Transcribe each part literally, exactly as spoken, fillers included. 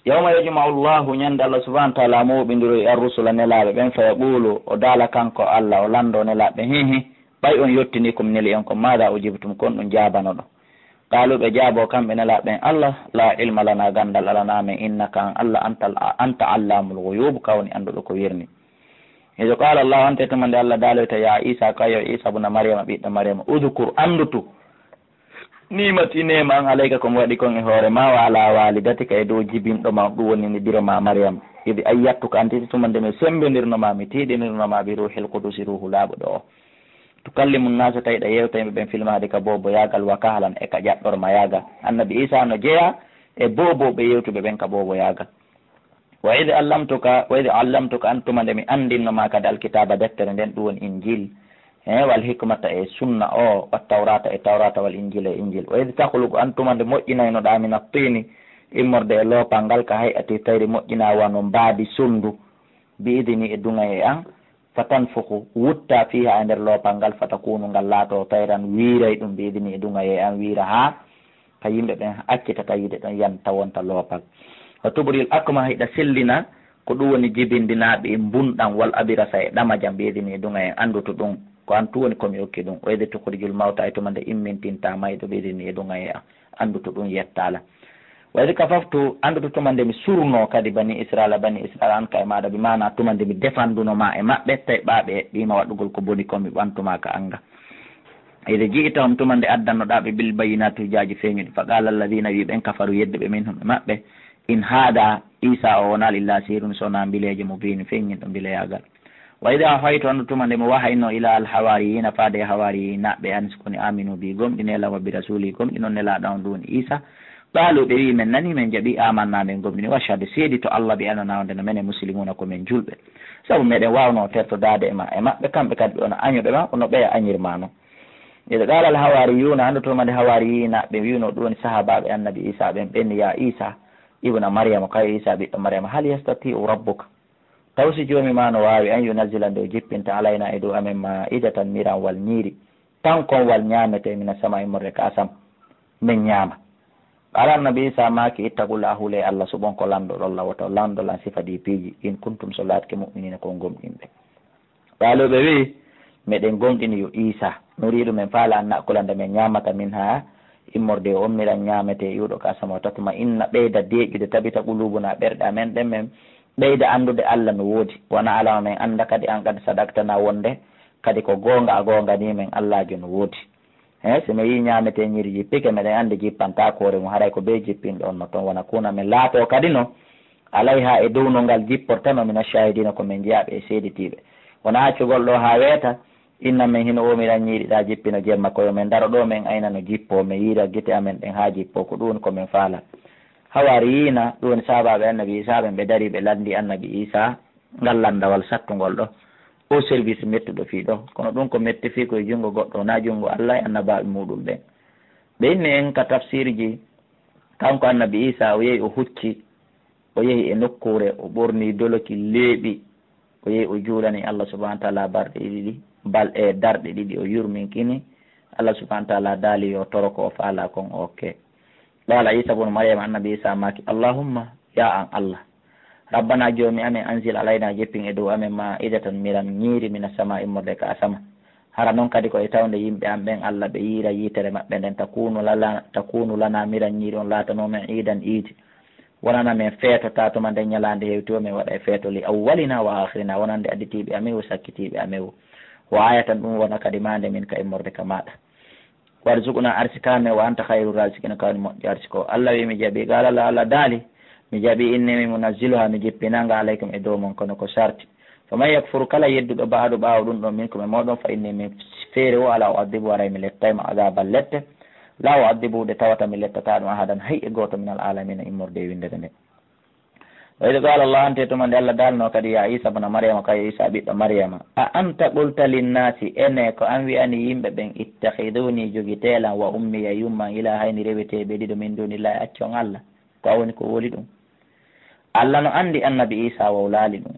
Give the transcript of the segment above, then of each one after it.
Yawma yajma'u Allahu, ñande Allah subhanahu wa ta'ala mooɓindiroy ar-rusula, nelaaɓe ɓen, fa yaqulu, o daala kanko Allah, o lanndo nelaaɓe ɓen, hihi, ɓay on yottini ko mi neli on kon, maada ujibtum, kon ɗum jaabanoɗon? Qaalu, ɓe jaabo kamɓe nelaaɓe ɓen, Allah, laa ilma lana, ganndal alanaa men, innaka an Allah, anta, anta allamul ghuyub, ka woni annduɗo ko wirni. Ido qaala Allahu, hante tuma nde Allah daaloyta, ya Isa, kayo Isa buna Maryama, ɓiɗɗo Maryama, udkur, anndutu, nimati, neema an, alayka, ko mi waɗi kon e hoore ma, wa ala walidatika, e dow jibinɗo ma, ɗum woni ni biro ma Maryama. Idi ayyattuka, hante tuma nde mi sembindirno ma, mi tiiɗinirno ma, bi ruuhil qudusi, ruuhu laaɓuɗo o. Tukallimu nnaasa, tawi ɗa yewta yimɓe ɓen, fil mahdi, ka booboyaagal, wa kahlan, e ka ƴaɓɓormayaagal. Annabi Isa no jeyaa e boobooɓe yewtuɓe ɓen ka booboyaagal. Wa id allamtuka, wa id allamtuka, an tuma nde mi anndinno ma kadi alkitaaba, deftere nden, ɗum woni Injil, he, wal hikmata, e sunna o, wat tawrata, e tawrata, wal injila, e injil. Wa id takhluqu, an tuma nde moƴƴinaynoɗa min attini, immorde e loopal ngal, ka hay'ati tayri, moƴƴina wano mbaadi sonndu, bi idni, e duŋay e an, fatanfukhu, wutta, fiha, e nder loopal ngal, fatakunu, ngal laato, tayran, wiiray ɗum, bi idni, e duŋay e an, wiira haa ka yimɓe ɓen accitata yiide ɗon, yan tawonta loopal. Wa tubril akma, hiɗa sellina ko ɗum woni jibindinaaɓe e mbunɗan, wal abirasa, e ɗamajan, bi idni, e duŋay e an, anndutu ɗum ko an tun woni ko mi okki ɗum. Wa id tukhrijul mawta, e tuma nde immintinta mayɗo, bi idni, e duŋay e an, anndutu ɗum yettaala. Wa id kafaftu, anndutu tuma nde mi surno kadi bani Israila, bani Israila an ka e maaɗa, bi maana tuma nde mi defanduno ma e maɓɓe, tawi ɓa ɓe eɓɓiima waɗugol ko boni kon, mi ɓantuma ka an ga. Id ji'tahum, tuma nde addannoɗa ɓe, bil bayyinati, hujjaaji feeñuɗi, fa qala alladhina, wi ɓen, kafaru, yedduɓe, minhum, e maɓɓe, in hada, Isa o, wonal illa sihirun, so wona mbileejo, mubin, feeñinɗo mbileyaagal. Wa id awhaytu, anndu tuma nde mi wahayno, ila al hawariyina, faade e hawariyinaaɓe an, si ko ni aminu bi, gomɗinee lan, wa bi rasuli, gomɗinon nelaaɗo an, ɗum woni Isa. Qaalu, ɓe wi, men nani, men jaɓi, amanna, men gomɗini, washhadu, seedito Allah, bi annana, wonde no menen, muslimuna, ko men julɓe. Sabu meɗen waawno tertodaade e ma, e maɓɓe, kamɓe kadi ɓe wona añuɓe ma, kono ɓeya añir ma non. Id qala al hawariyuna, anndu tuma nde hawariyinaaɓe wiwno, ɗum woni sahaabaaɓe annabi Isa ɓen, ɓen, ya Isa ibna Maryama, kayo Isa ɓiɗɗo Maryama, hal yastati'u rabbuka, taw si Joomi ma no waawi, an yunazzila, nde o jippinta, alayna, e dow amen, maa'idatan, miranwal ñiiri, tankonwal ñaametee, mina samaa'i, immorde ka asama, men ñaama. Qala, annabi Isa maaki, ittaqullaha, hulee Allah, suɓon ko lanɗo ɗon lan, wota on lanɗo lan sifa ɗii piiji, in kuntum, so laatike, mu'minina, ko on gomɗinɓe. Qaalu, ɓe wi'i, meɗen gomɗini yo Isa, nuriidu, men faala, an na'kula, nde men ñaamata, minha, immorde e on miran ñaametee iwɗo ka asama, wa tatma'inna, ɓeyda deeƴude, tabita, qulubuna, ɓerɗe amen ɗen, men ɓeyda anndude Allah no woodi. Wa na'lama, men annda kadi, an qad sadaqtana, wonde kadi ko goonga a goonganii men, Allaajo no woodi. He, si men yii ñaametee ñiiri jippike, meɗen anndi jippantaa koore mum, haray ko bee jippinɗo on no ton. Wa nakuna, men laatoo kadi no, alayha, e dow no ngal jipportano, mina shahidina, ko men jeyaaɓe e seeditiiɓe. Wona accugol ɗoo haa weeta, inna, men hino oomiran ñiiri ɗaa jippino jemma, ko yo men ndaro ɗoo, men ayna no jippoo, men yiira gite amen ɗen haa jippoo, ko ɗum woni ko men faala. Hawaariyiina, ɗum woni sahaabaaɓe annabi Iisaa ɓen, ɓe darii, ɓe lanndii annabi Iisaa ngal lanndawal sattungol ɗoo. O service mettuɗo fii ɗoo, kono ɗum ko metti fii ko e junngo goɗɗo, wonaa junngo Alla e annabaaɓe muuɗum ɓen. Ɓe inni en ka tafsiirji, kanko annabi Iisaa, o yehi o hucci, o yehi e nokkuure, o ɓornii doloki leeɓi, o yehi o juulani Alla subhaanahu wa ta'aalaa barɗe ɗiɗi, bal-, e darɗe ɗiɗi, o yurminkini. Alla subhaanahu wa ta'aalaa daali yo toro ko o faalaa kon, o okkee. Qaala Iisa bun Maryama, annabi Iisaa maaki, Allahumma, yaa an Alla, Rabbana, Joomi amen, anzil alayna, jippin e dow amen, maa'idatan, miran ñiiri, mina samaa, immorde ka asama. Hara non kadi ko e tawnde yimɓe am ɓen Alla ɓe yiira yiitere maɓɓe nden, takunu lala-, takunu lana, miran ñiiri on laatanoo men iidan, iidi. Wonana men feeto, taa tuma nden ñalaande hewti o men waɗa e feeto, li awwalina wa aakhirina, wonande additiiɓe amen wo sakkitiiɓe amen wo. Wa aayatan, ɗum wona kadi maande, minka, immorde ka maaɗa. Warzuqna, arsika men, wa anta khayru raziqina, ka woni moƴƴo arsiko. Alla wi, mi jaɓi. Qaala Alla, Alla daali, mi jaɓi, inni, mi munazziluha, mi jippina nga, alaykum, e dow mon, kono ko sarti. Faman yakfur, kala yedduɗo, ba'du, ɓaawo ɗum ɗon, minkum, e mooɗon, fa inni, min, feere wo alaa, u'adhibuhu, haray mi lettay mo, adhaban, lette, laa u'adhibuhu, ɗe tawata mi lettataa ɗum, ahadan, hay e gooto, minal aalamiina, immorde e winndere nden. Wa id qaala Allahu, hante tuma nde Alla daalnoo kadi, yaa Iisa bna Maryama, kayo Iisa ɓiɗɗo Maryama, a anta qulta linnaasi, enee ko an wi'ani yimɓe ɓen, ittakhidhuunii, jogitee lan, wa ummiya, yumma an, ilaahayni, reweteeɓe ɗiɗo, min duunillaahi, accon Alla? Ko an woni ko woli ɗum. Alla no anndi annabi Iisa wowlaali ɗum.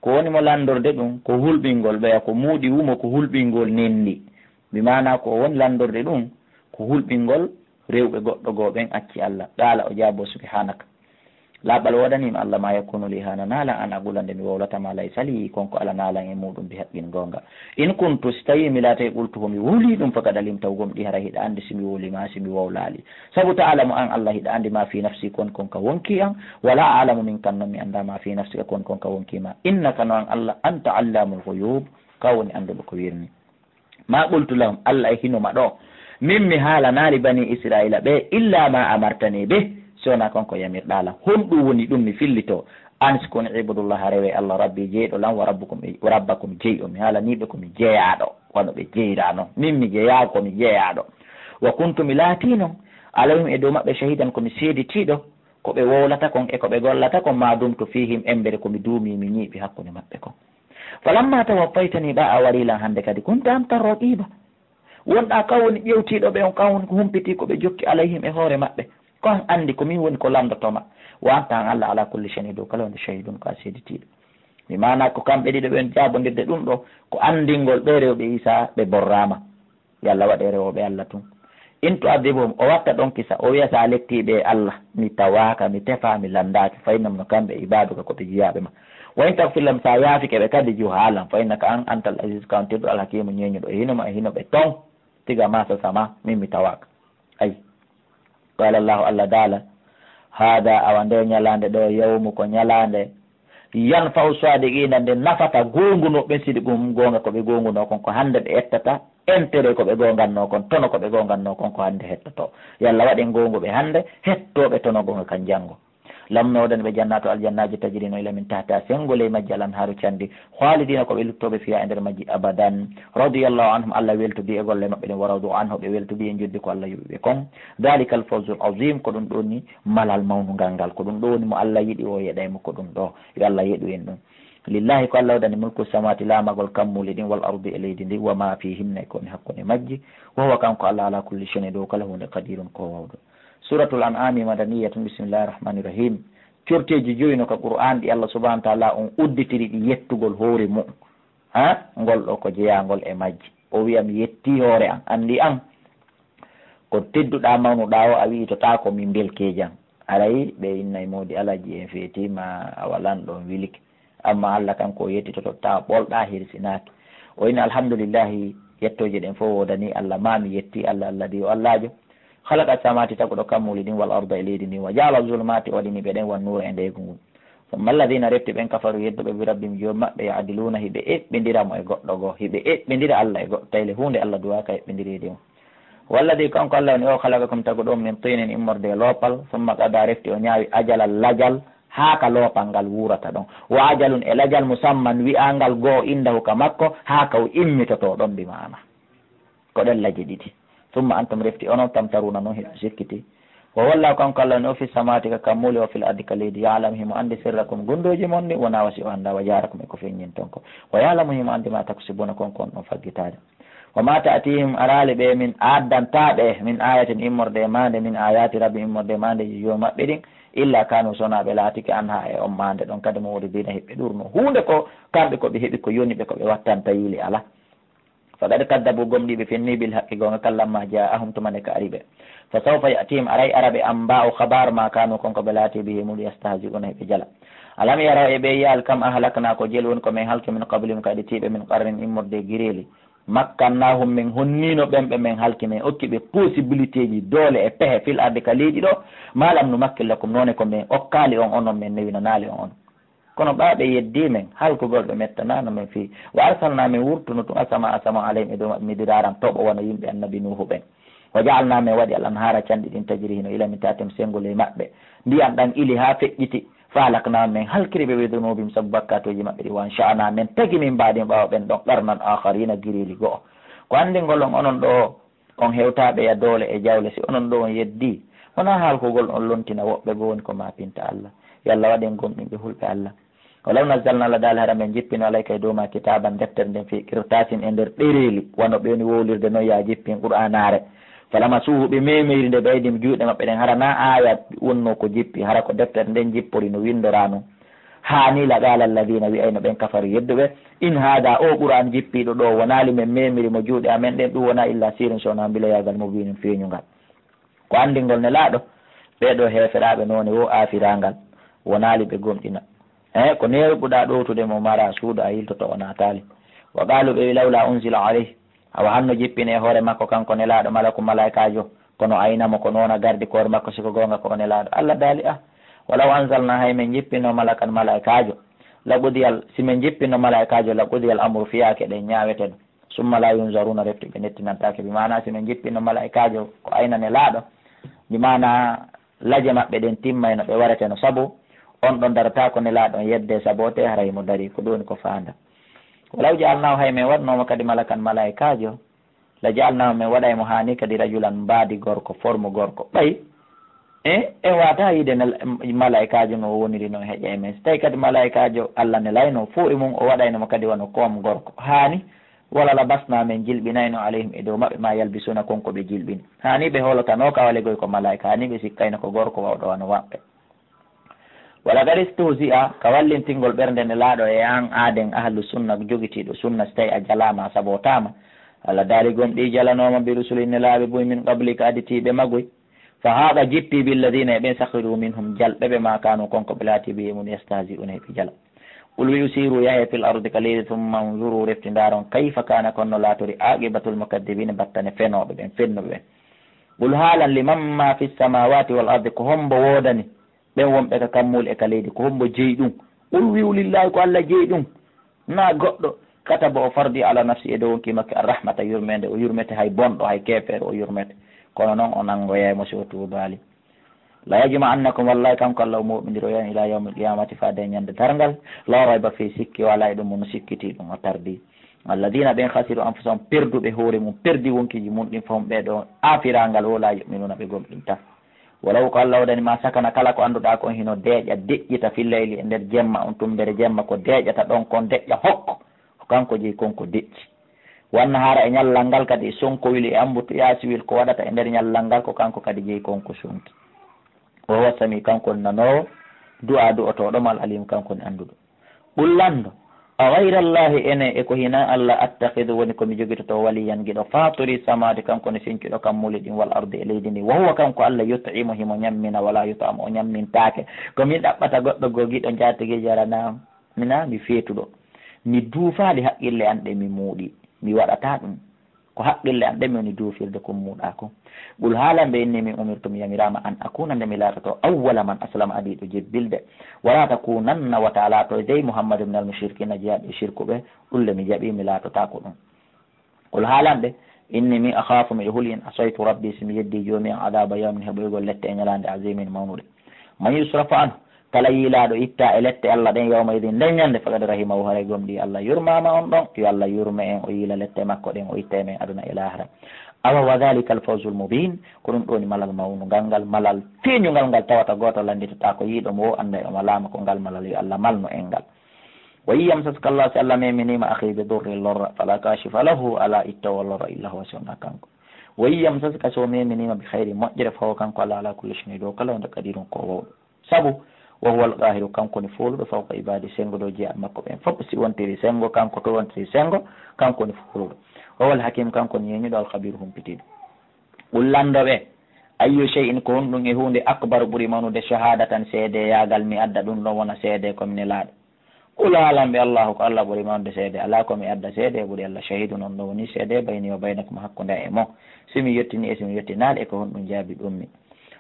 Ko woni mo lanndorde ɗum, ko hulɓingol ɓeya, ko muuɗi wumo, ko hulɓingol nenndi. Bi maanaa ko o woni lanndorde ɗum, ko hulɓingol rewɓe goɗɗo goo ɓen acci Alla. Qaala, o jaaboo, subhaanaka. Laaɓal woodaniima Allah, ma yakunu li hana naalan an aqula nde mi wowlata ma laysa li kon ko ala naalan e muuɗum bi haqqin goonga. In kuntu, si tawii mi laatay qultuhu mi wowlii ɗum, faqad alimtahu gomɗii haray hiɗa anndi si mi wowlii maa si mi wowlaali. Sabu ta'lamu an Allah hiɗa anndi ma fi nafsi kon kon ka wonkii an, wala a'lamu min kan non mi anndaa ma fi nafsika kon kon ka wonkii ma. Innaka no an Allah anta allamul ghuyub, ka woni annduɗo ko wirni. Ma qultu lahum, Allah e hino ma ɗo. Min mi haalanaali bani Israila ɓe, illa ma amartani bih, si wonaa kon ko yamirɗaa lan. Honɗum woni ɗum mi fillito? An si kon ibudullaha rewe Allah rabbi jeyɗo lan wa rabbukum, wa rabbakum jeyɗo. Mi haalanii ɓe ko mi jeyaaɗo, wano ɓe jeyraa non. Min mi jeyaa ko mi jeyaaɗo. Wa kuntu mi laatii non, alayhim e dow maɓɓe shahidan ko mi seeditiiɗo, ko ɓe wowlata kon e ko ɓe gollata kon ma dumtu fihim embere ko mi duumii mi ñiiɓi hakkunde maɓɓe kon. Falamma tawaffaytani ɓa a warii lan hannde kadi kunta anta raqiba. Wonɗaa kan woni ƴewtiiɗo ɓe on, kan woni ko humpitii ko ɓe jokki alayhim e hoore maɓɓe. Ko an anndi ko min woni ko lanndotoo ma. Wa anta an Allah ala kulli shay'in e dow kala huunde shahidun ko a seeditiiɗo. Mi maanaa ko kamɓe ɗiɗo ɓen jaabondirde ɗum ɗo ko anndingol ɓe rewɓe Iisaa ɓe borraama. Yo Allah waɗ e rewooɓe Allah tun. In tu'adhibuhum, o watta ɗon kisa, o wi'a sa lettii ɓe e Allah, mi tawaaka, mi tefaa, mi lanndaaki, fa innahum no kamɓe ibaaduka ko ɓe jiyaaɓe ma. Wa in taghfir lahum, sa yaafike ɓe kadi juhaalan, fa innaka an antal aziz, ka on tedduɗo alhakiimu ñeeñuɗo, e hino ma e hino ɓe ton, tiga ma sa sama, min mi tawaaka. Ay. Qala Allahu, Allah daala, hada, awa nde ñalaande ɗo, yawmu ko ñalaande, yanfa'u sadiqina, nde nafata goongunooɓe ɓen sidquhum, goonga ko ɓe goongunoo kon, ko hannde ɓe ettata intérêt ko ɓe goongannoo kon, tono ko ɓe goongannoo kon, ko hannde hettotoo. Yo Allah waɗ en goonguɓe hannde, hettooɓe tono goonga kan janngo. Laamɗo no woodani ɓe jannatu aljannaaji tajri no ila min tahtiha, senngo ley majji al anhaaru canndi, khalidina ko ɓe luttooɓe fiha e nder majji abadan. Radiyallahu anhum, Allah weltodii e golle maɓɓe ɗen, wa radu anhu, ɓe weltodii e njoɓdi ko Allah yoɓi ɓe kon. Dhalika al fawzul azim, ko ɗum ɗoo ni malal mawnungal ngal, ko ɗum ɗoo woni mo Allah yiɗi o yeɗay mo ko ɗum ɗoo. Yo Allah yeɗu en ɗum. Lillahi ko Allah woodani mulku samawati laamagol kammuuli ɗin wal ardi e leydi ndin wa ma fihinna e ko woni hakkunde majji. Wa huwa kanko Allah ala kulli shay'in e dow kala huunde qadirun ko wawɗo. Suratul An'ami madaniyatun, bismillahir rahmanir rahim. Corteeji joyi no ka Qur'an ɗi Allah subhanahu wa ta'ala on udditiri ɗi yettugol hoore mu'un. Ha? Ngol ɗo ko jeyangol e majji. O wi'a mi yettii hoore an, anndi an. Ko tedduɗaa mawnuɗaa o a wi'itotaako min mbelkeejan. Aray ɓe innay moodi alaji en feetiima a walan ɗon wilike. Amma Allah kanko o yettitoto tawa ɓolɗaa hirsinaaki. O inna alhamdulillahi yettooje ɗen fof woodanii Allah ma mi yettii Allah Allah di o Allaajo. Khalaqa samawati taguɗo kammuuli ɗin wal arda e leydi ndin wa ja'ala zulumati o waɗini ɓe ɗen wan nuura e ndeygu ngun. Summa alladhina refti ɓen kafaru yedduɓe bi rabbihim joomi maɓɓe ya'diluuna hiɓe eɓɓindira mo e goɗɗo goo hiɓe eɓɓindira Allah e goɗɗo tawi le huunde Allah duwaaka eɓɓindireede mo. Walladhi kanko Allah woni o khalaqakum taguɗo on min tinin immorde e loopal summa qada refti o ñaawi ajalan lajal haa ka loopal ngal wuurata ɗon wa ajalun e lajal musamman wi'angal goo indahu ka makko haa ka o immitotoo ɗon bi maana. Ko ɗen laje ɗiɗi. Summa antum refti onon tamtaruna non hiɗo sikkiti. Wa wallahu kanko Allah woni o fi samawati ka kammuuli o fil ardi ka leydi ya'lamu himo anndi sirrakum gundooji mon ɗin wona wasi o annda wa jahrakum e ko feññinton ko. Wa ya'lamu himo anndi ma taksibuna kon ko on ɗon faggitaade. Wa ma ta'tihim araali ɓe min addantaa ɓe min ayatin immorde e maande min ayati rabbi immorde e maandeji joomi maɓɓe ɗin illa kanu sona ɓe laatike anha e on maande ɗon kadi mu'ridina hiɓɓe ɗurno huunde ko kamɓe ko ɓe heɓi ko yoni ɓe ko ɓe wattanta yiili ala. Faqad kaddabu gomɗii ɓe fenni bil haqqi goonga kan lamma ja'ahum tuma nde ka ari ɓe. Fa sawfa ya'tihim aray ara ɓe amba'u khabar ma kanu kon ko ɓe laati bihi mun yastahzi'una hiɓe jala. Alam yaraw e ɓe yi'al kam ahlakna ko jel woni ko min halki min qablihim kadi tiiɓe min qarnin immorde e gireeli. Makkannahum min honnino ɓen ɓe min halki min okki ɓe possibilité ji doole e pehe fil ardi ka leydi ɗo. Ma lam numakkin lakum noone ko min okkaali on onon min newinanaali on on. Kono ɓaa ɓe yeddii men, halkugol ɓe mettanaano men fii. Wa arsalnaa min wurtuno tun asama asama alayhim e dow maɓɓe midiraaran toɓo wano yimɓe annabi Nuuhu ɓen. Wa ja'alnaa min waɗi al anhaara canɗi ɗin tajri hino ila min tahtihim senngo ley maɓɓe. Ndiyan ɗan ili haa feƴƴiti. Fa ahlaknaahum min halkiri ɓe bi dunuubihim sabu bakkaatuuji maɓɓe ɗin. Wa ansha'naa min tagi min ba'dihim ɓaawo ɓen ɗon qarnan aakhariina giriili go'o. Ko anndingol on onon ɗoo On hewtaaɓe ya doole e jawle, si onon ɗo on yeddii, wonaa halkugol on lontina woɓɓe goo woni ko maapinta Alla. Yo Alla waɗ en gomɗinɓe hulɓe Alla. Walaw nazzalnaa, Alla daali, hara men jippino alayka e dow maa kitaaban, deftere nden, fii qirtaasin, e nder ɗereeli, wano ɓe woni wowlirde non, yo a jippin Qur'aanaare. Falamasuuhu, ɓe meemoyri nde ɓe aydihim, juuɗe maɓɓe ɗen, hara naa aaya wonnoo ko jippi, hara ko deftere nden jippori no winndoraa non. Haa nii laqaala alladiina, wi'ayno ɓen kafaru yedduɓe, in haada, oo Qur'aan jippiiɗo ɗoo, wonaali men meemiri mo juuɗe amen ɗen, ɗum wonaa illaa sihrun, so wonaa mbiloyaagal, mubiinun, feeñungal. Ko anndingol Nelaaɗo, ɓee ɗoo heeferaaɓe noone woo aafiraangal. Wonaali ɓe gomɗina. E ko neeɓuɗaa ɗowtude mo mara suudu a yiltoto o naataali. Wa qaalu ɓe wi lawla unzila alayhi. Awa hanno jippine e hoore makko kanko nelaaɗo malaku malaykaajo. Kono ayna mo ko noona gardi koore makko siko goonga ko o nelaaɗo. Allah daali a. Walaw anzalna hay men jippino malakan malaykaajo. La qudiyal si men jippino malaykaajo la qudiyal amru fiyaake ɗen ñaawete ɗum. Summa la yunzaruna refti ɓe nettinantaake bi maana si men jippino malaykaajo ko ayna nelaaɗo. Bi maana laje maɓɓe ɗen timmayno ɓe wareteno sabu on ɗon darata ko nelaaɗo on yedde sabote haray mo dari ko ɗoni ko faanda. Walaw jaalnahu hay men waɗnoma kadi malakan malaykaajo. La jaalnahu men waɗay mo haani kadi rajulan mbaadi gorko forme gorko ɓay e en wata yiide malaykaajo no o woniri noon heƴa e men si tawi kadi malaykaajo Allah nelayno fo e mum o waɗayno mo kadi wano koom gorko haani. Wala labasna men jilɓinayno alayhim e dow maɓɓe ma yalbisuna kon ko ɓe jilɓini. Haani ɓe hoolotano ka walegoy ko malaayka, haani ɓe sikkayno ko gorko wawɗo wano maɓɓe. Wala gad istuhzi'a, ka wallintingol ɓernde nelaaɗo e an aaden ahlu sunna jogitiiɗo sunna si tawi a jalaama a sabootaama. Allah daali gomɗi jalanooma bi rusuli nelaaɓe buy min qablika aditiiɓe maguy. Fa haaqa jippi billadina e ɓen sakhiru minhum jalɓe ɓe ma kanu kon ko ɓe laati bi e mun yastahzi'una e ɓe jala. Qul wi'u siru yahe fil ardi ka leydi thumma unzuru refti ndaron kayfa kana konno laatori aqibatul mukaddibina battane fenooɓe ɓen fennuɓe ɓen. Qul haalan liman ma fi samawati wal ardi ko hombo woodani ɓen wonɓe ka kammuuli e ka leydi ko hombo jeyi ɗum? Qul wi'u lillahi ko Allah jeyi ɗum. Na goɗɗo kataba o fardi ala nafsi e dow wonki makki arrahmata yurmende o yurmete hay bonɗo hay keefeero o yurmete kono noon o nanngoyay mo si o tuubaali. La yajma'annakum wallahi kanko Allah o moɓindiroyan ila yawmil qiyamati faade e ñande darngal la rayba fi sikki wala e ɗum no sikkiti ɗum o tardi. Alladina ɓen khasiru anfusahum perduɓe hoore mum perdi wonkiji mum ɗin fahum ɓe ɗo afirangal wo la yu'minuna ɓe gomɗinta. Walaw ko Allah waɗani ma sakana kala ko annduɗaa kon hino deeƴa deƴƴita fil layli e nder jemma on tumbere jemma ko deeƴata ɗon kon deƴƴa hokko ko kanko jeyi kon ko deƴƴi. Wanna hara e ñallal ngal kadi e sonkowil e ambutu yaasiwil ko waɗata e nder ñallal ngal ko kanko kadi jeyi kon ko sonki. Wa huwa sami kanko woni nanoowo du'a du'otooɗo mal alim kanko woni annduɗo. Qul lanndo, a ghayra Allahi ene e ko hinaa Allah attakhidu woni ko mi jogitoto waliyan giɗo fatiri samawati kanko ne sincuɗo kammuuli ɗin wal ardi e leydi ndi wa huwa kanko Allah yut'imu himo ñammina wala yut'amu o ñammintaake ko min ɗaɓɓata goɗɗo goo giɗo njaatigi jarana mina mi feetuɗo mi duufaali haqqille an ɗe mi muuɗi mi waɗata ɗum. Ko haqqille an ɗen mi woni duufirde kon muuɗaa kon. Qul haalan ɓe inni min umirtu mi yamiraama an akuna nde mi laatoto awwala man aslama adiiɗo jebbilde. Wala takunanna wata laato dey Muhammadu minal mushrikina jeyaaɓe e shirkuɓe. Ɗum le mi jaɓi mi laatotaako ɗum. Qul haalan ɓe inni min akhafu miɗo huli in asaytu rabbi si mi yeddi joomi an adaba yawmin heɓoygol lette e ñalaande azimin mawnuɗe. Man yusrafu anhu kala yiilaaɗo ittaa e lette Allah ɗen yawma idin nden ñande faqad rahimahu haray gomɗii Allah yurmaama on ɗon yo Allah yurme en o yiila lette makko ɗen o itta e men aduna e laahara. Awa wa dhalika alfawzul mubin ko ɗum ɗoni malal mawnungal ngal malal feeñungal ngal tawata gooto lannditotaako yiiɗo mo o annda e o malaama ko ngal malal yo Allah malnu en ngal. Wa in yamsaska Allah si Allah meminiima akhi bi durrin lorra fala kashifa lahu alaa ittoowo lorra illa huwa si wonaa kanko. Wa in yamsaska si o meminiima bi khayrin moƴƴere fawo kanko Allah alaa kulli shay'in e dow kala hunde qadirun ko wawɗo. Sabu wa huwa alqahiru kanko woni fooluɗo fawqa ibadi senngo dow jeyaaɓe makko ɓen fof si wontiri senngo kanko to wontiri senngo kanko woni fooluɗo. Wa huwa alhakim kanko woni ñeeñuɗo alkhabiru humpitiiɗo. Qul lanndo ɓe ayyu shay'in ko honɗum e huunde akbaru ɓuri mawnude shahadatan seedeyaagal mi adda ɗum ɗon wona seede ko mi nelaaɗo. Qul haalan ɓe Allahu ko Allah ɓuri mawnude seede alaa ko mi adda seede e ɓuri Allah shahidun on ɗon woni seede bayni wa baynakum hakkunde am e mon si mi yettini e si mi yettinaali e ko honɗum jaabi ɗum mi.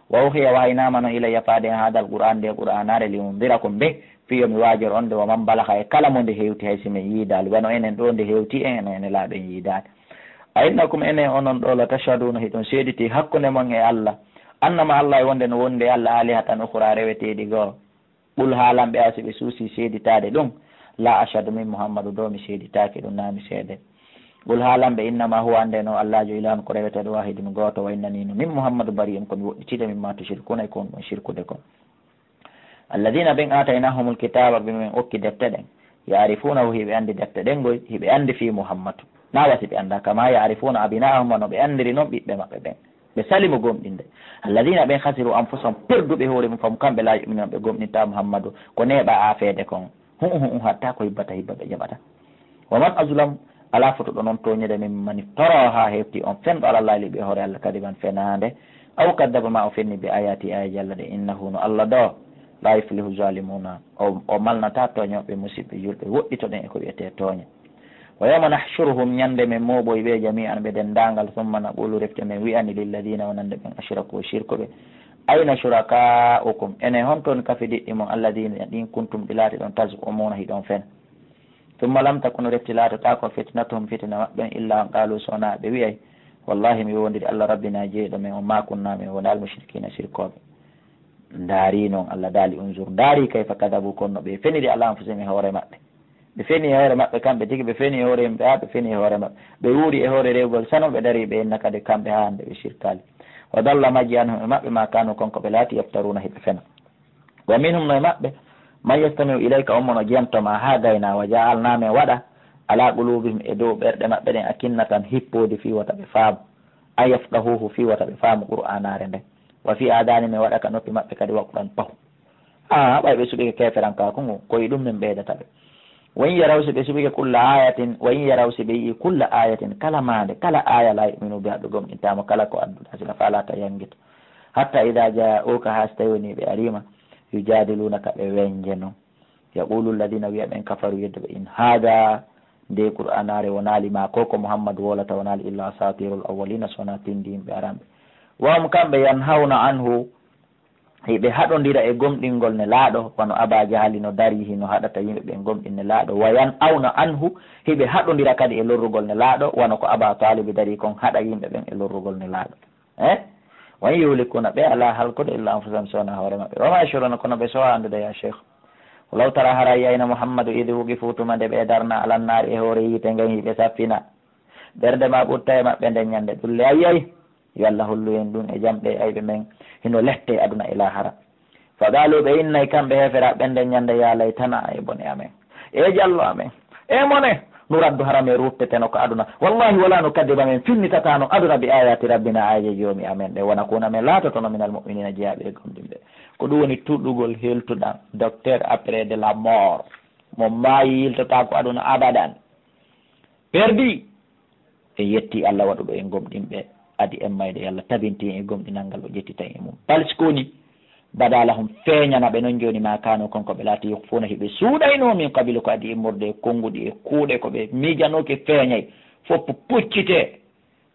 Wa uhiya wahaynaama no ilayya faade en haadal qur'an nde qur'anaare li undirakum be fii yo mi waajor on nde wa man balagha e kala mo nde hewti hay si men yiidaali wano enen ɗo nde hewti en eno ene laaɓen yiidaade. A innakum ene onon ɗo la tashhaduna hiɗon seediti hakkunde mon e Allah annama Allah e wonde no wondi e Allah alihatan ukhra reweteeɗi goo. Qul haalan ɓe a si ɓe suusi seeditaade ɗum. La ashhadu min Muhammadu ɗo mi seeditaake ɗum naa mi seede. Qul haalan ɓe innama huwa annde no Allaajo ilahun ko reweteeɗo wahidun gooto wa innani no min Muhammadu bari'un ko mi woɗɗitiiɗo mimma tushrikuna e ko on ɗon shirkude kon. Alladina ɓen aataynahumul kitaaba ɓe men okki defte ɗen. Ya'rifunahu hiɓe anndi defte ɗen goy hiɓe anndi fii Muhammadu. Na wasi ɓe annda kama ya'rifuna abina'ahum wano ɓe anndiri non ɓiɓɓe maɓɓe ɓen. Ɓe sali mo gomɗinde. Alladina ɓen khasiru anfusahum perduɓe hoore mum fam kamɓe la yu'minuna ɓe gomɗinta Muhammadu ko neeɓa aafeede kon. Hu'u hu'u hatta ko hibbata hibba ɓe jaɓata. Wa man azlam alaa fotuɗo noon tooñude min man iftara haa heewti on fenɗo ala Allahi liɓi e hoore Allah kadiban fenaande aw kaddaba ma o fenni bi ayati ayaji Allah ɗe innahu no Allah ɗo La yuflihu zalimuna. O, o malnata tooñooɓe, musiɓɓe julɓe. Woɗɗitoɗen e ko wiyetee tooñe. Wa yawma nahshuruhum, ñande men mooɓoy ɓe jami'an, ɓe denndaangal, summa naqulu, refte men wi'ani, lilladina, wonande ɓen, ashraku, shirkuɓe, ayna shuraka'ukum, ene honto woni kafidiɗɗi mon, alladina, ɗin, kuntum, ɗi laatiɗon, taz'umuna, hiɗon fena. Summa lam takun, refti laatotaako, fitnatuhum, fitina maɓɓe, illa an qalu, so wonaa ɓe wi'ay, wallahi mi wondiri Allah rabbina jeyɗo men on, ma kunna, min wonaa, al mushrikina, shirkooɓe. Ndaari non Allah daali, unzur, ndaari kayfa kadabu, kono no ɓe feniri ala anfusihim, e hoore maɓɓe. Ɓe feni e hoore maɓɓe kamɓe tigi, ɓe feni e hoore yimɓe, haa ɓe feni e hoore maɓɓe. Ɓe wuuri e hoore rewgol sanon, ɓe darii ɓe inna kadi kamɓe haa hannde ɓe shirkaali. Wa dalla, majji, anhum, e maɓɓe, ma kanu, kon ko ɓe laati, yaftaruna, hiɓe fena. Wa minhum, no e maɓɓe, man yastami'u ilayka, on mo no jento ma haa gayna, wa ja'alna, men waɗa, ala qulubihim, e dow ɓerɗe maɓɓe ɗen, akinnatan, hippoodi, fii wata ɓe faamu, an yafqahuhu, fii wata ɓe faamu Qur'aanaare nden, wa fii aadaanihim, men waɗa ka noppi maɓɓe kadi, waqran, pahu. Haa ɓay ɓe suɓike keeferankaaku ngun, ko e ɗum men ɓeydata ɓe. Wa in yaraw, si ɓe suɓike, kulla ayatin, wa in yaraw, si ɓe yi'i, kulla ayatin, kala maande, kala aaya, la yu'minu biha, ɓe gomɗintaamo kala ko adduɗa, sila faalata yangito. Hatta ida ja'uka, haa si tawi woni ɓe ariima, yujadilunaka, ɓe wenje non. Yaqulu alladina, wi'a ɓen, kafaru, yedduɓe, in hada, nde Qur'aanaare wonaali, ma ko ko Muhammadu wolata wonaali, illa asatirul awwalina, so wonaa pindi yimɓe aranɓe. Wa hum, kamɓe, yanhawna anhu, hiɓe haɗondira e gomɗingol Nelaaɗo, wano Aba Jahali no darii hino haɗata yimɓe ɓen gomɗin Nelaaɗo. Wa yan'awna anhu, hiɓe haɗondira kadi e lorrugol Nelaaɗo, wano ko Aba Talibi darii kon haɗa yimɓe ɓen e lorrugol Nelaaɗo. Eh? Wa in yuhlikuna, ɓe alaa halkude, illa anfusahum, so wonaa hoore maɓɓe. Wa ma yash'uruna, kono ɓe sowaa anndude, ya Sheikh. Walaw tara, hara a yi'ayno Muhammadu, idh wuqifu, tuma nde ɓe darnaa, alan naari, e hoore yiite ngen, hiɓe saffina. Ɓernde ma ɓurta e maɓɓe nden ñande, ɗulle a yi'ay. Yo Allah hollu en ɗum e jamɗe e ayɓe men hino lette aduna e laahara. Fa qaalu, ɓe innay kamɓe heeferaaɓe ɓen nden ñande, ya laytana, e bone amen, e jallo amen, e mone, nuraddu, hara men rutteteno ka aduna. Wallahi, wala nukaddiba, men finnitataano aduna, bi ayati rabbina, aayeeje joomi amen ɗe, wa nakuna, men laatotono, minal mu'minina, jeyaaɓe e gomɗinɓe. Ko ɗum woni tuɗɗugol heltuɗan, docteur après de la mort, mo maayi yiltotaako aduna abadan. Perdi. En yetti Allah waɗuɗo en gomɗinɓe adi en mayde, yo Allah tabintin en e gomɗinal ngal, o ƴettitan e mum. Bal, si ko woni, bada lahum, feeñana ɓe non jooni, ma kanu, kon ko ɓe laati, yukhfuna, hiɓe suuɗayno, min qablu, ko adi immorde e konnguɗi e kuuɗe ko ɓe miijanooki, feeñay, fof puccite.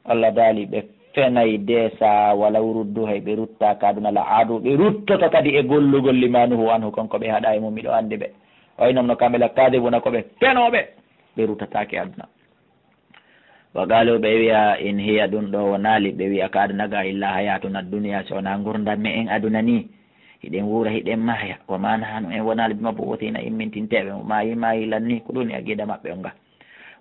Allah daali, ɓe fenay deesa, walaw ruddu, hay ɓe rutta ka aduna, la aadu, ɓe ruttoto kadi e gollugol, lima nuhu anhu, kon ko ɓe haɗa e mum, miɗo anndi ɓe. Wa innahum, no kamɓe, la kadibuna, ko ɓe fenooɓe, ɓe ruttataake aduna. Wa qaalu, ɓe wi'a, in hiya, ɗum ɗo wonaali, ɓe wi'a, ka aduna ga, illa hayatuna dunya, so wonaa ngurndan me'en aduna ni. Hiɗen wuura, hiɗen maaya. Wa ma nahnu, en wonaali, bi mab'uthina, immintinteeɓe. Mo maayi, maayi lan ni, ko ɗum woni aqida maɓɓe on ga.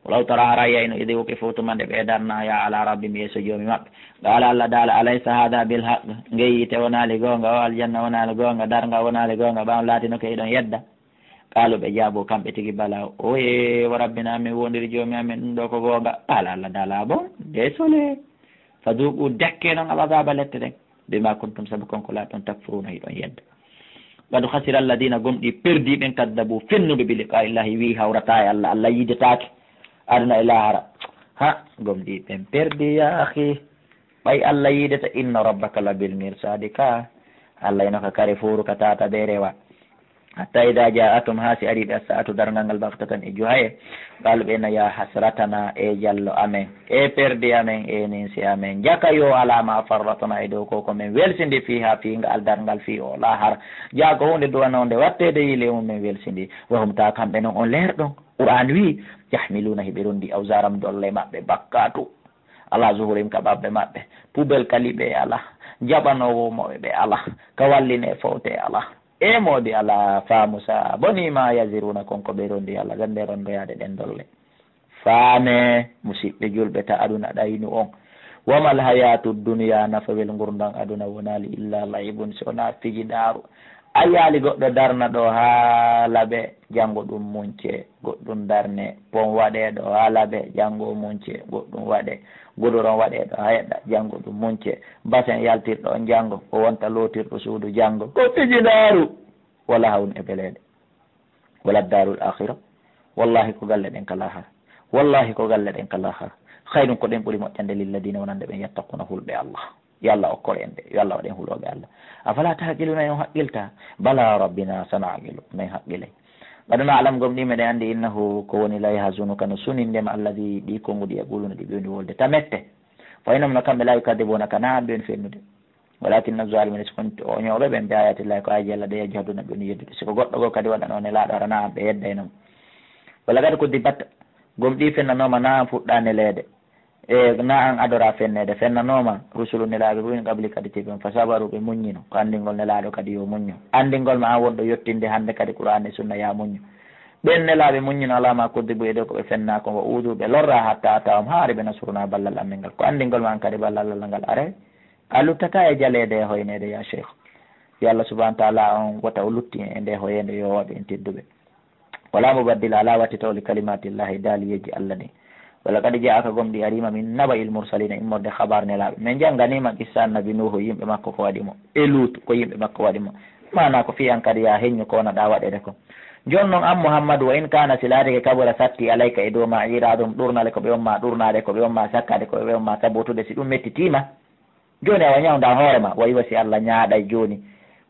Walaw tara, hara a yi'ayno, idh wuqifu, tuma nde ɓe darnaa, ya ala rabbihim, yeeso Joomi maɓɓe. Qaala, Allah daala, alaysa hadha bil haqq? Ngee yiite wonaali goonga, o aljanna wonaali goonga, darnga wonaali goonga, ɓaawo laatino ke hiɗon yedda? Qaalu, ɓe jaabo kamɓe tigi, bala, oye, wa rabbina, amen wondiri Joomi amen, ɗum ɗo ko goonga. Qaala, Allah daala, bon, désolé. Fadhuqu, dekke non al adhaba, lette ɗen. Bima kuntum, sabu kon ko laaton, takfuruna, hiɗon yedda. Qad khasira alladhina, gomɗi perdi ɓen, kaddabu, fennuɓe, bi liqa'i Allahi, wi'i hawrata e Allah, Allah yiidetaake aduna e laahara. Ha, gomɗi ɓen perdi, ya akhi. Ɓay Allah yiideta, inna rabbaka la bil mirsadi, ka Allah ino ka kare fooru, ka tata be rewa. Hatta idha ja'athum, haa si ari ɓe, as-sa'atu, darngal ngal, baghtatan, e juhaye. Qaalu, ɓe na, ya hasratana, e jallo amen, e perdi amen, e ninsi amen, jaka yo ala ma farratna, e dow ko ko men welsindi, fiha, fii ngal darngal, fii o laahara. Jaka huunde duwanonde watteede, yile mum men welsindi. Wa hum, ta kamɓe non on leerɗon. Qur'an wi, yahmiluna, hiɓe rondi, awzaram, dolle maɓɓe, bakkatu, ala zuhurim, ka ɓaɓɓe maɓɓe. Pubel ka liɓe ala, jaɓanoowo mo ɓe ala, ka walline fowte ala. E moodi ala faamu sa boni ma yaziruna, kon ko ɓe rondi Allah, gande rondoyaade ɗen dolle. Faame, musiɓɓe julɓe, ta aduna ɗaynu on. Wamal hayatu dunya, nafawel ngurndan aduna wonaali illa laibun, si wonaa fijidaaru. A yaali goɗɗo darna ɗo haa laɓe, janngo ɗum munce, goɗɗum darne, pon waɗe ɗo haa laɓe, janngo munce, goɗɗum waɗe, godoron waɗe ɗo haa yeɗɗa, janngo ɗum munce, basen yaltirɗo on janngo, o wonta lootirɗo suudu janngo. Ko fijidaaru, wala hawn e beleeɗe. Wala darul akhira. Wallahi, ko galle ɗen ka lahara. Wallahi, ko galle ɗen ka lahara. Khayrun, ko ɗen ɓuri moƴƴande, lilladina, wonande ɓen, yattaquna, hulɓe Allah. Yo Allah okkor en ɗe, yo Allah waɗ en hulooɓe Allah. Afala taqiluna, en haqqilta? Bala rabbina sanaaqilu, men haqqilay. Qad na'lam, gom ɗi meɗen anndi, innahu, ko woni, la yahzunuka, no suninde ma, alladhi, ɗi konguɗi, yaquluna, ɗi ɓe woni wolde, ta mette. Fa innahum, no kamɓe, la yukadhibunaka, na an ɓe woni fennude. Walakinna zalimina, si kon o ñooɓe ɓen, bi ayatillahi, ko ayaji Allah ɗe, yajhaduna, ɓe woni yeddude. Si ko goɗɗo goo kadi waɗano nelaaɗo, hara na an ɓe yeddaynoo. Walaqad kudhibat, gom ɗi fennanooma, na an fuɗɗa neleede. E na an adora fenneede, fennanooma rusulu, nelaaɓe, min qabli, kadi tigi on, fa sabaru, ɓe muññino. Ko anndingol nelaaɗo kadi yo muñño. Anndingol ma an wonɗo yottinde hannde kadi Qur'aana e Sunna, ya muñño. Ɓen nelaaɓe muññino, ala ma kudhibu, e dow ko ɓe fenna kon, wa uudhu, ɓe lorra, hatta ataahum, haa ari ɓe, nasruna, ballal amen ngal. Ko anndingol ma an kadi ballal Allah ngal aray, a luttata e jaleede e hoyneede, ya Sheikh. Yo Allah subhanahu wa ta'ala on wota o lutti en e nde hoyeende, yo waɗ en tedduɓe. Wala mubaddila, alaa wattitoowo, li kalimatillahi, daaliyeeji Allah ɗin. Walaqad jaa'aka, gom ɗi ariima, min naba'il mursalina, immorde habaar nelaaɓe. Min jannganiima qissa Annabi Nuuhu, yimɓe makko ko waɗi mo, e Luutu, ko yimɓe makko waɗi mo. Maanaa ko fii an kadi yaa heññu ko wonaɗaa waɗeede kon. Jooni non an Muhammadu, wa in kaana, si laatike, kabura, satti, alayka, e dow ma, i'raaduhum, ɗurnale ko ɓe on ma ɗurnaade, ko ɓe on ma sakkaade, ko ɓe on ma sabotude, si ɗum mettitii ma, jooni awa ñawnda hoore ma, wa iwa si Allah ñaaɗay jooni.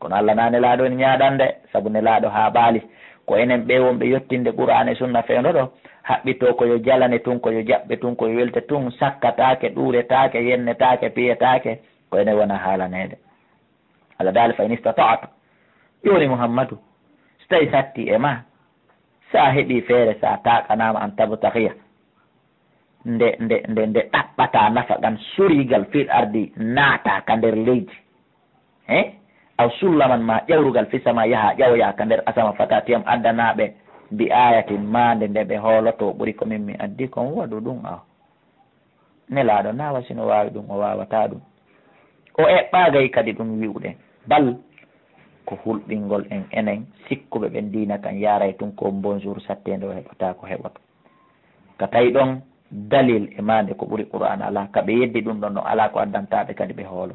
Kono Allah na nelaaɗo en ñaaɗande, sabu nelaaɗo haaɓaali. Ko enen ɓe wonɓe yottinde Qur'aana e Sunna fewndo ɗo, haɓɓitoo ko yo jalane tun, ko yo jaɓɓe tun, ko yo welte tun, sakkataake, ɗuuretaake, yennetaake, piyetaake, ko enen wona haalaneede. Allah daali, fa in istata'ta. Jooni Muhammadu, si tawi satti e ma, sa heɓi feere, sa taqanaama, an tabtaxiya, nde, nde, nde, nde ɗaɓɓata nafa kan sorigal fil ardi, naata ka nder leydi. He? Aw sullaman, ma ƴawrugal, fi sama, yaha ƴawoya ka nder asama, fatatiyam, addanaɓe, bi ayatin, maande nde ɓe hooloto ɓuri ko min mi addi kon, waɗu ɗum aw. Nelaaɗo na wasino waawi ɗum, o waawataa ɗum. O eɓɓaagay kadi ɗum wi'uɗen. Bal ko hulɓingol en enen sikkuɓe ɓen diina kan yaaray tun ko bonjour sattende o heɓata ko heɓoto. Ka tawi ɗon dalil e maande ko ɓuri Qur'aana alaa, ka ɓe yeddi ɗum ɗon no alaa ko addanta ɓe kadi ɓe hoolo.